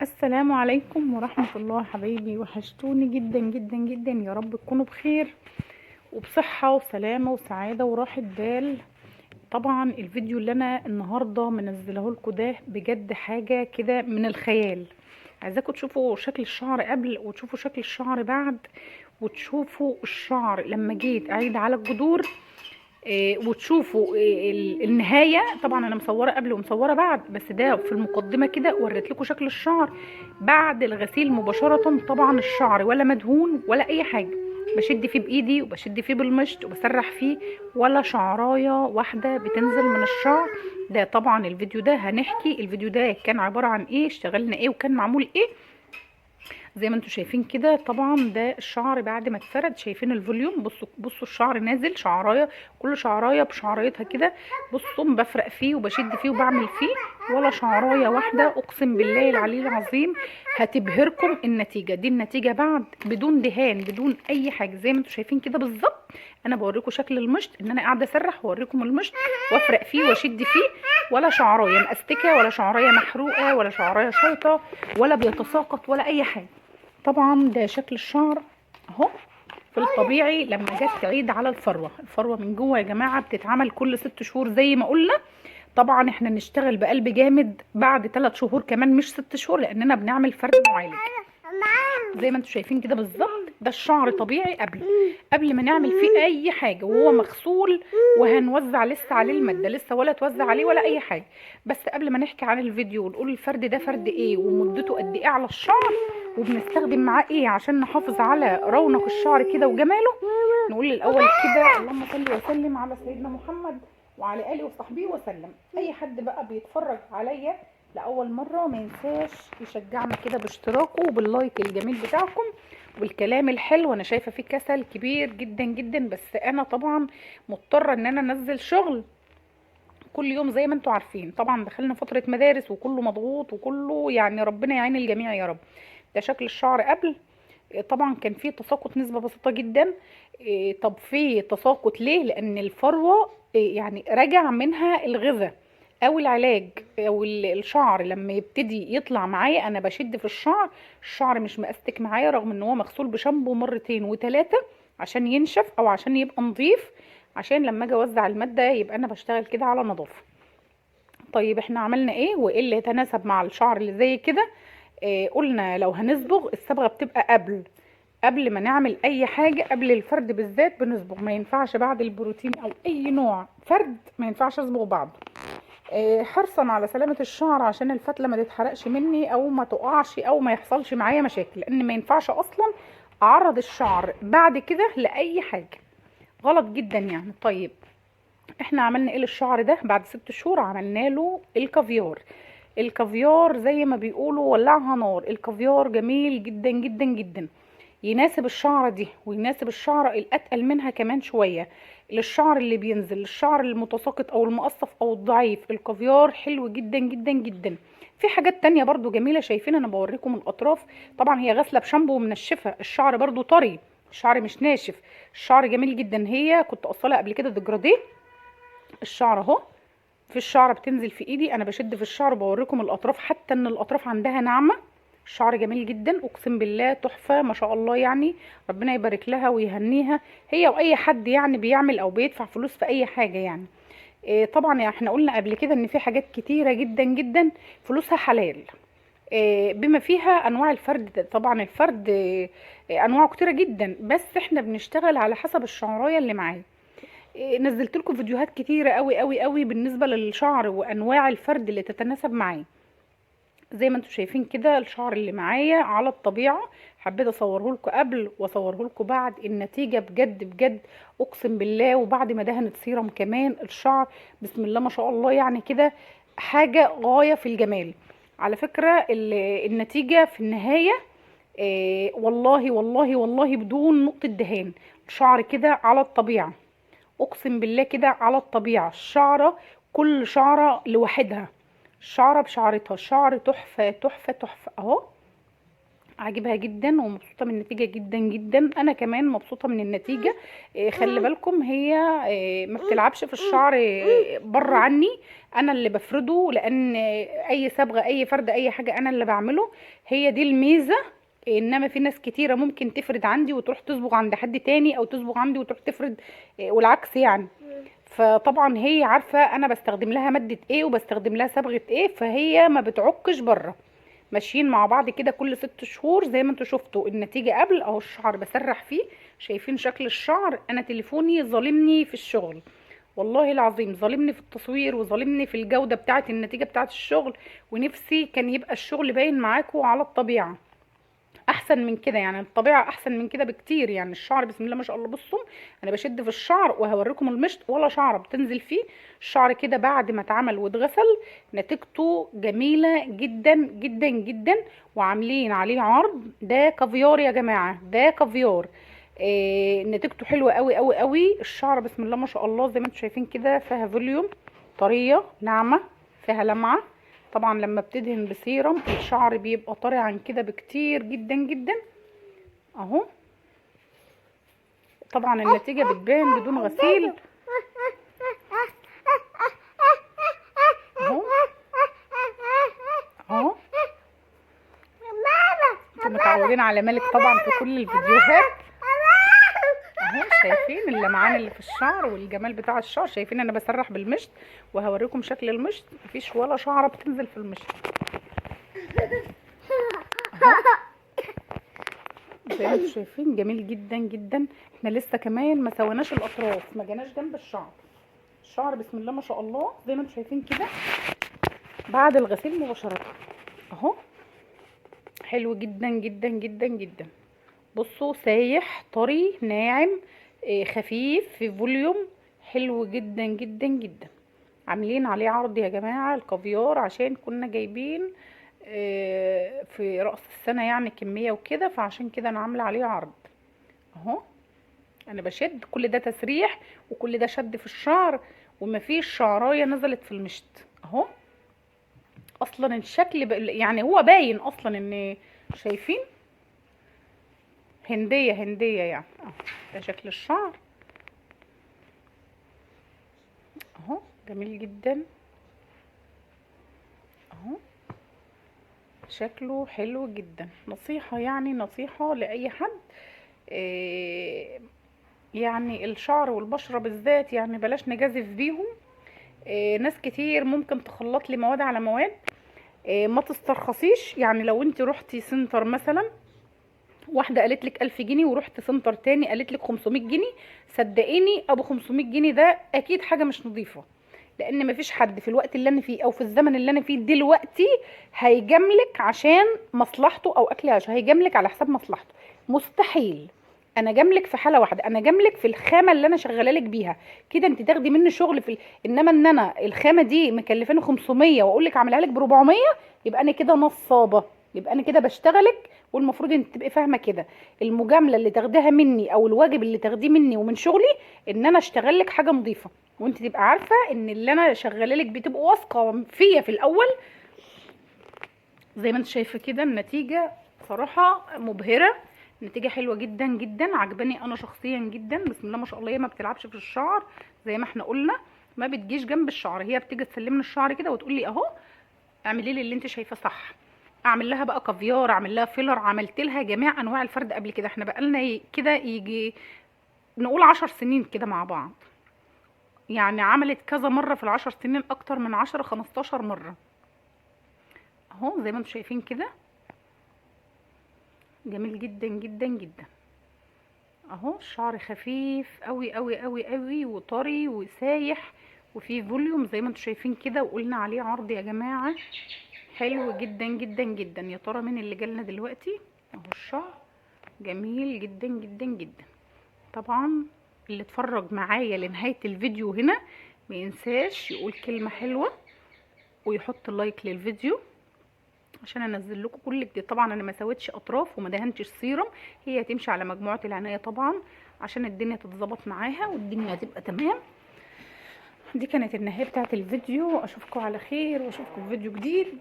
السلام عليكم ورحمة الله. حبايبي وحشتوني جدا جدا جدا، يا رب تكونوا بخير وبصحة وسلامة وسعادة وراحة بال. طبعا الفيديو اللي انا النهاردة منزله لكم ده بجد حاجة كده من الخيال. عايزاكم تشوفوا شكل الشعر قبل وتشوفوا شكل الشعر بعد، وتشوفوا الشعر لما جيت اعيد على الجذور، وتشوفوا النهاية. طبعا انا مصوره قبل ومصوره بعد، بس ده في المقدمة كده وريت لكم شكل الشعر بعد الغسيل مباشرة. طبعا الشعر ولا مدهون ولا اي حاجة، بشد فيه بايدي وبشد فيه بالمشط وبسرح فيه، ولا شعرايه واحدة بتنزل من الشعر ده. طبعا الفيديو ده هنحكي الفيديو ده كان عبارة عن ايه، اشتغلنا ايه، وكان معمول ايه. زي ما انتم شايفين كده طبعا ده الشعر بعد ما اتفرد، شايفين ال volume؟ بصوا بصوا الشعر نازل، شعرايه كل شعرايه بشعريتها كده. بصوا بفرق فيه وبشد فيه وبعمل فيه، ولا شعرايه واحدة. اقسم بالله العلي العظيم هتبهركم النتيجة دي. النتيجة بعد بدون دهان بدون اي حاجة، زي ما انتم شايفين كده بالظبط. انا بوريكم شكل المشط، ان انا قاعدة اسرح واوريكم المشط وافرق فيه واشد فيه، ولا شعرايه مأستكه ولا شعرايه محروقة ولا شعرايه شايطه ولا بيتساقط ولا اي حاجة. طبعا ده شكل الشعر اهو في الطبيعي لما جت تعيد على الفروه. الفروه من جوه يا جماعة بتتعمل كل 6 شهور زي ما قلنا. طبعا احنا نشتغل بقلب جامد بعد 3 شهور كمان، مش 6 شهور، لاننا بنعمل فرد معالج زي ما انتم شايفين كده بالظبط. ده الشعر طبيعي قبل ما نعمل فيه اي حاجة، وهو مغسول وهنوزع لسه عليه المادة، لسه ولا توزع عليه ولا اي حاجة. بس قبل ما نحكي عن الفيديو ونقول الفرد ده فرد ايه ومدته قد ايه على الشعر وبنستخدم معاه ايه عشان نحافظ على رونق الشعر كده وجماله، نقول الاول كده اللهم صل وسلم على سيدنا محمد وعلى اله وصحبه وسلم. اي حد بقى بيتفرج عليا لاول مرة ما ينساش يشجعنا كده باشتراكه وبال like الجميل بتاعكم والكلام الحلو. انا شايفه فيه كسل كبير جدا جدا، بس انا طبعا مضطرة ان انا انزل شغل كل يوم زي ما انتم عارفين. طبعا دخلنا فترة مدارس وكله مضغوط وكله يعني ربنا يعين الجميع يا رب. ده شكل الشعر قبل، طبعا كان فيه تساقط نسبه بسيطة جدا. طب فيه تساقط ليه؟ لان الفروه يعني رجع منها الغذاء او العلاج او الشعر لما يبتدي يطلع معايا. انا بشد في الشعر، الشعر مش مأستك معايا رغم ان هو مغسول بشامبو مرتين و3 عشان ينشف او عشان يبقى نظيف، عشان لما اجي اوزع المادة يبقى انا بشتغل كده على نظافة. طيب احنا عملنا ايه وايه اللي يتناسب مع الشعر اللي زي كده؟ قلنا لو هنصبغ الصبغه بتبقى قبل ما نعمل اي حاجة، قبل الفرد بالذات بنصبغ، ما ينفعش بعد البروتين او اي نوع فرد ما ينفعش اصبغ بعده. حرصا على سلامة الشعر عشان الفتلة ما تتحرقش مني او ما تقعش او ما يحصلش معايا مشاكل، لان ما ينفعش اصلا اعرض الشعر بعد كده لاي حاجة، غلط جدا يعني. طيب احنا عملنا ايه للشعر ده بعد 6 شهور؟ عملنا له الكافيار. الكافيار زي ما بيقولوا ولعها نار. الكافيار جميل جدا جدا جدا، يناسب الشعرة دي ويناسب الشعرة الاتقل منها كمان شوية، للشعر اللي بينزل، للشعر المتساقط او المقصف او الضعيف. الكافيار حلو جدا جدا جدا. في حاجات تانية برضو جميلة، شايفين انا بوريكم الاطراف. طبعا هي غاسلة بشامبو ومنشفة، الشعر برضو طري، الشعر مش ناشف، الشعر جميل جدا. هي كنت قصلها قبل كده ديجراديه، الشعر اهو في الشعر بتنزل في ايدي، انا بشد في الشعر وبوريكم الاطراف، حتى ان الاطراف عندها ناعمة. الشعر جميل جدا اقسم بالله تحفة ما شاء الله، يعني ربنا يبارك لها ويهنيها هي واي حد يعني بيعمل او بيدفع فلوس في اي حاجة يعني. طبعا احنا قلنا قبل كده ان في حاجات كتيرة جدا جدا فلوسها حلال، بما فيها انواع الفرد. طبعا الفرد انواعه كتيرة جدا، بس احنا بنشتغل على حسب الشعرايه اللي معاه. نزلت لكم فيديوهات كتيرة قوي قوي قوي بالنسبة للشعر وانواع الفرد اللي تتناسب معاه. زي ما انتم شايفين كده الشعر اللي معايا على الطبيعة، حبيت اصوره لكم قبل واصوره لكم بعد. النتيجة بجد بجد اقسم بالله، وبعد ما دهنت سيرم كمان الشعر بسم الله ما شاء الله، يعني كده حاجة غاية في الجمال. على فكرة النتيجة في النهاية والله والله والله بدون نقطة دهان، الشعر كده على الطبيعة اقسم بالله كده على الطبيعة. الشعرة كل شعرة لوحدها، الشعرة بشعرتها، الشعر تحفة تحفة تحفة اهو. عاجبها جدا ومبسوطة من النتيجة جدا جدا. انا كمان مبسوطة من النتيجة. خلي بالكم هي ما بتلعبش في الشعر بره عني، انا اللي بفرده، لان اي صبغة اي فرد اي حاجة انا اللي بعمله، هي دي الميزة. انما في ناس كتيرة ممكن تفرد عندي وتروح تصبغ عند حد تاني، او تصبغ عندي وتروح تفرد والعكس يعني. فطبعا هي عارفه انا بستخدم لها مادة ايه وبستخدم لها صبغة ايه، فهي ما بتعكش بره. ماشيين مع بعض كده كل 6 شهور زي ما انتوا شفتوا النتيجة قبل. اهو الشعر بسرح فيه، شايفين شكل الشعر. انا تليفوني ظالمني في الشغل والله العظيم، ظالمني في التصوير وظالمني في الجودة بتاعه النتيجة بتاعه الشغل، ونفسي كان يبقى الشغل باين معاكم على الطبيعة احسن من كده، يعني الطبيعة احسن من كده بكتير. يعني الشعر بسم الله ما شاء الله، بصوا انا بشد في الشعر وهوريكم المشط ولا شعره بتنزل فيه. الشعر كده بعد ما اتعمل واتغسل نتيجته جميلة جدا جدا جدا، وعاملين عليه عرض. ده كافيار يا جماعة، ده كافيار. نتيجته حلوة قوي قوي قوي. الشعر بسم الله ما شاء الله زي ما انتم شايفين كده، فيها volume، طرية ناعمة، فيها لمعة. طبعا لما بتدهن بسيرم الشعر بيبقى طري عن كده بكتير جدا جدا اهو. طبعا النتيجة بتبان بدون غسيل اهو اهو. انتوا متعودين على مالك طبعا في كل الفيديوهات اهو. شايفين اللمعان اللي في الشعر والجمال بتاع الشعر. شايفين انا بسرح بالمشط وهوريكم شكل المشط، مفيش ولا شعره بتنزل في المشط زي ما انتم شايفين، جميل جدا جدا. احنا لسه كمان ما سويناش الاطراف، ما جناش جنب الشعر. الشعر بسم الله ما شاء الله زي ما انتم شايفين كده بعد الغسيل مباشرة اهو، حلو جدا جدا جدا جدا. بصوا سايح طري ناعم، خفيف في volume، حلو جدا جدا جدا. عاملين عليه عرض يا جماعة الكافيار، عشان كنا جايبين في رأس السنة يعني كمية وكده، فعشان كده انا عاملة عليه عرض اهو. انا بشد كل ده تسريح وكل ده شد في الشعر، ومفيش شعراية نزلت في المشط اهو. اصلا الشكل يعني هو باين اصلا ان شايفين هندية هندية يعني اهو. ده شكل الشعر اهو، جميل جدا اهو، شكله حلو جدا. نصيحة يعني، نصيحة لأي حد، يعني الشعر والبشرة بالذات يعني بلاش نجازف بيهم. ناس كتير ممكن تخلط لي مواد على مواد، ما تسترخصيش. يعني لو انت روحتي center مثلا، واحدة قالت لك 1000 جنيه، ورحت center تاني قالت لك 500 جنيه، صدقيني ابو 500 جنيه ده اكيد حاجة مش نظيفة، لان مفيش حد في الوقت اللي انا فيه او في الزمن اللي انا فيه دلوقتي هيجاملك عشان مصلحته او اكل عيشه، هيجاملك على حساب مصلحته، مستحيل. انا جاملك في حاله واحدة، انا جاملك في الخامة اللي انا شغالة لك بيها كده، انت تاخدي مني شغل في انما ان انا الخامة دي مكلفاني 500 واقول لك اعملها لك ب 400، يبقى انا كده نصابه، يبقى انا كده بشتغلك. والمفروض انت تبقي فاهمه كده، المجاملة اللي تاخديها مني او الواجب اللي تاخديه مني ومن شغلي ان انا اشتغل لك حاجة نظيفة، وانت تبقى عارفه ان اللي انا شغالة لك بتبقى واثقة فيا في الاول. زي ما انت شايفه كده النتيجة صراحة مبهرة، نتيجة حلوة جدا جدا، عجباني انا شخصيا جدا. بسم الله ما شاء الله، هي ما بتلعبش في الشعر زي ما احنا قلنا، ما بتجيش جنب الشعر، هي بتيجي تسلمني الشعر كده وتقول لي اهو اعملي لي اللي انت شايفاه صح. اعمل لها بقى كافيار، اعمل لها filler، عملت لها جميع انواع الفرد قبل كده. احنا بقالنا كده يجي نقول 10 سنين كده مع بعض، يعني عملت كذا مرة في ال10 سنين، اكتر من 10 15 مرة اهو زي ما انتم شايفين كده، جميل جدا جدا جدا اهو. الشعر خفيف قوي قوي قوي قوي وطري وسايح وفيه volume زي ما انتم شايفين كده، وقلنا عليه عرض يا جماعة حلو جدا جدا جدا. يا ترى مين اللي جالنا دلوقتي؟ اهو الشعر جميل جدا جدا جدا. طبعا اللي اتفرج معايا لنهاية الفيديو هنا ما ينساش يقول كلمة حلوة ويحط like للفيديو عشان انزل لكم كل جديد. طبعا انا ما سويتش اطراف وما دهنتش سيرم، هي هتمشي على مجموعة العناية طبعا عشان الدنيا تتظبط معاها والدنيا هتبقى تمام. دي كانت النهاية بتاعت الفيديو، اشوفكم على خير واشوفكم في فيديو جديد.